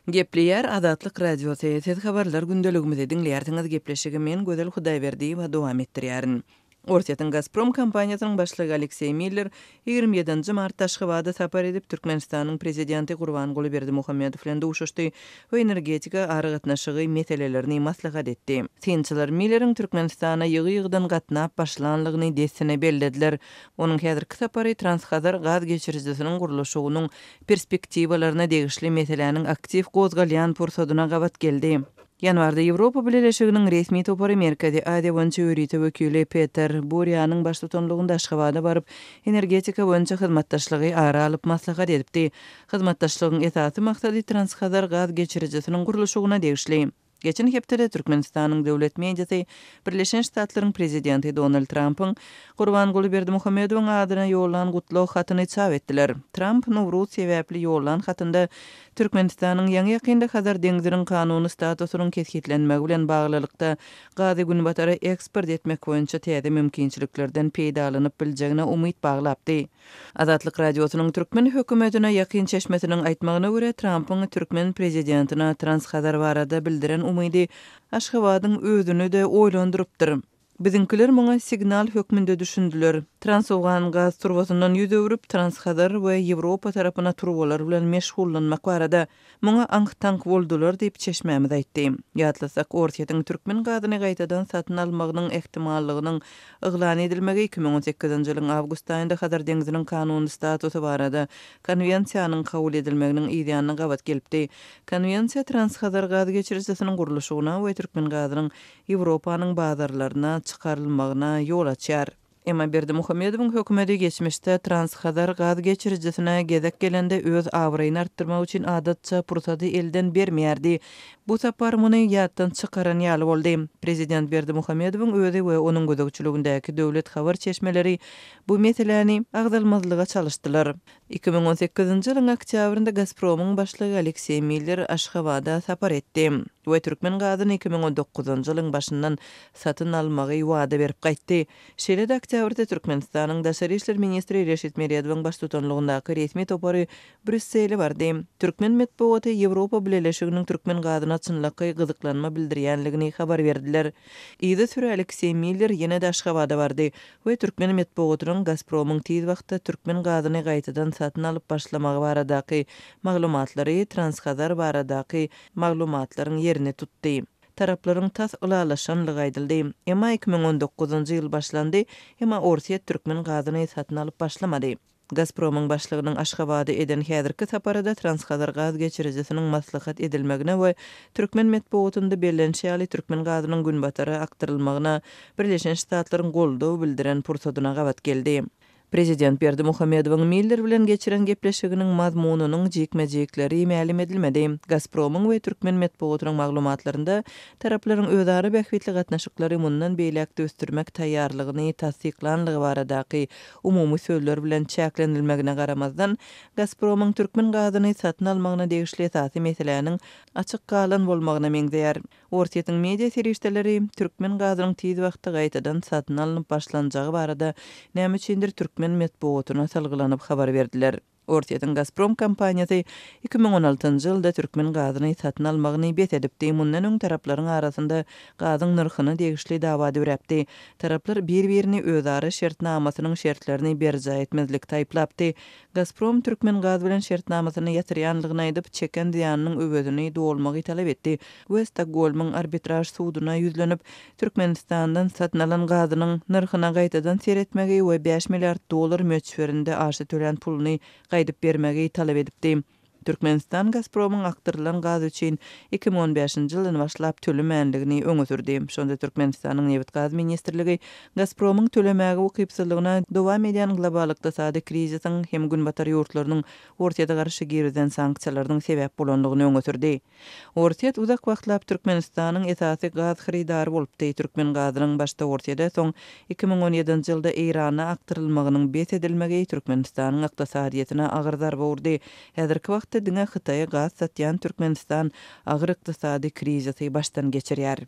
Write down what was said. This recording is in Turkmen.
Gepleýär Azatlyk Radiosy, Siz habarlar gündeligimizi diňleýärsiňiz, gepleşigi men Gözel Hudaýberdiýewa dowam etdirýärin. Orsýetiň Gazprom kompaniýasynyň başlygy Alekseý Miller 27 nji martda Aşgabada sapar edip, Türkmenistanyň Prezidenti Gurbanguly Berdimuhamedow bilen duşuşdy we energetika aragatnaşygy meselelerini maslahat etdi. Synçylar Milleriň Türkmenistana ýygy-ýygydan gatnap başlanlygyny dessine bellediler. Onuň häzirki sapary Transhazar gaz geçirijisiniň gurluşygynyň perspektiwalaryna degişli meseläniň aktiw gozgalýan pursadyna gabat geldi. Ýanwarda Ýewropa Bileleşiginiň resmi topary Merkezi Aziýa boýunça ýörite wekili Peter Burianyň baştutanlygynda Aşgabada baryp, energetika boýunça hyzmatdaşlygy ara alyp maslahat edipdi. Hyzmatdaşlygyň esasy maksady Transhazar gaz geçirijisiniň gurluşygyna degişli. Geçen hepdede Türkmenistanyň döwlet mediasy Birleşen Ştatlaryň prezidenti Donald Trampyň Gurbanguly Berdimuhamedowyň adyna ýollan gutlag hatyny çap etdiler. Tramp Nowruz sebäpli ýollan hatynda Türkmenistanyň ýaňy-ýakynda Hazar deňziniň kanuny statusynyň kesgitlenmegi bilen baglylykda gazy Günbatara eksport etmek boýunça täze mümkinçiliklerden peýdalanyp biljegine umyt baglapdy. Azatlyk Radiosynyň türkmen hökümetine ýakyn çeşmesiniň aýtmagyna görä, Trampyň türkmen prezidentine Transhazar barada bildiren umydy Aşgabadyň özüni-de oýlandyrypdyr. Biziňkiler muňa signal hökmünde düşündiler. Transowgan gaz turbasyndan ýüz öwrüp, Transhazar we Ýewropa tarapyna turbalar bilen meşgullanmak barada Muňa aňk-taňk boldular diýip, çeşmämiz aýtdy. Ýatlasak, Orsýetiň türkmen gazyny gaýtadan satyn almagynyň ähtimallygynyň yglan edilmegi 2018-nji ýylyň awgust aýynda Hazar deňziniň kanuny statusy barada Konwensiýanyň kabul edilmeginiň yzýanyna gabat gelipdi. Konwensiýa Transhazar gaz geçirijisiniň gurluşygyna we türkmen gazynyň Ýewropanyň bazarlaryna çykarylmagyna ýol açýar. Emma Berdimuhamedowyň hökümeti geçmişde Transhazar gaz geçirijisine gezek gelende öz abraýyny artdyrmak üçin adatça pursady elden bermeýärdi. Bu sapar muny ýatdan çykaran ýaly boldy. Prezident Berdimuhamedowyň özi we onuň gözegçiligindäki döwlet habar çeşmeleri bu meseläni agzalmazlyga çalyşdylar. 2018-nji ýylyň oktýabrynda Gazpromyň başlygy Alekseý Miller Aşgabada sapar etdi we türkmen gazyny 2019-njy ýylyň başyndan satyn almagy wada berip gaýtdy. Şeýle-de oktýabrda Türkmenistanyň daşary işler ministri Reşit Meredowyň baştutanlygyndaky resmi topary Brýussele bardy. Türkmen metbugaty Ýewropa Bileleşiginiň türkmen gazyna çynlakaý gyzyklanma bildirýänligini habar berdiler. Yzysüre Alekseý Miller ýene-de Aşgabada bardy we türkmen metbugatynyň Gazpromyň tiz wagtda türkmen gazyny gaýtadan satyn alyp başlamagy baradaky maglumatlary Transhazar baradaky maglumatlaryň ýerini tutdy. Taraplaryň tas ylalaşanlygy aýdyldy. Emma 2019-njy ýyl başlandy, emma Orsýet türkmen gazyny satyn alyp başlamady. Gazpromyň başlygynyň Aşgabada eden häzirki sapary-da Transhazar gaz geçirijisiniň maslahat edilmegine we türkmen metbugatynda bellenişi ýaly türkmen gazynyň günbatara akdyrylmagyna Birleşen Ştatlaryň goldaw bildiren pursadyna gabat geldi. Prezident Berdimuhamedowyň Miller bilen geçiren gepleşiginiň mazmunynyň jikme-jikleri mälim edilmedi. Gazpromyň we türkmen metbugatynyň maglumatlarynda taraplaryň özara bähbitli gatnaşyklary mundan beýläk-de ösdürmek taýýarlygyny tassyklanlygy baradaky umumy sözler bilen çäklenilmegine garamazdan, Gazpromyň türkmen gazyny satyn almagyna degişli esasy meseläniň açyk galan bolmagyna meňzeýär. Orsýetiň media serişdeleri türkmen gazynyň tiz wagtda gaýtadan satyn alnyp başlanjagy barada näme üçindir türkmen metbugatyna salgylanyp habar berdiler. Orsýetiň Gazprom kompaniýasy 2016-njy ýylda türkmen gazyny satyn almagyny bes edipdi, mundan öň taraplaryň arasynda gazyň nyrhyna degişli dawa döräpdi. Taraplar bir-birini özara şertnamasynyň şertlerini berjaý etmezlikde aýyplapdy. Gazprom Türkmengaz bilen şertnamasyny ýatyrýanlygyny aýdyp, çeken zyýanynyň öwezini dolmagy talap etdi we Stokgolmyň arbitraž suduna ýüzlenip, Türkmenistandan satyn alan gazynyň nyrhyna gaýtadan seretmegi we bäş milliard dollar möçberinde aşa tölän puluny gaýdyp bermegi talap edipdi. Türkmenistan Gazpromyň akdyrylan gaz üçin 2015-nji ýyldan başlap tölemänligini öňe sürdi. Şonda Türkmenistanyň Nebit-gaz ministrligi Gazpromyň tölemäge ukypsyzlygyna dowam edýän global ykdysady krizisiň hem Günbatar ýurtlarynyň Orsýete garşy girizen sanksiýalarynyň sebäp bolandygyny öňe sürdi. Orsýet uzak wagtlap Türkmenistanyň esasy gaz hyrydary bolupdy. Türkmen gazynyň başda Orsýede, soň 2017-nji ýylda Eýrana akdyrylmagynyň bes edilmegi Türkmenistanyň ykdysadyýetine agyr zarba urdy. Häzirki wagtda diňe Hytaýa gaz satýan Türkmenistan agyr ykdysady krizisi başdan geçirýär.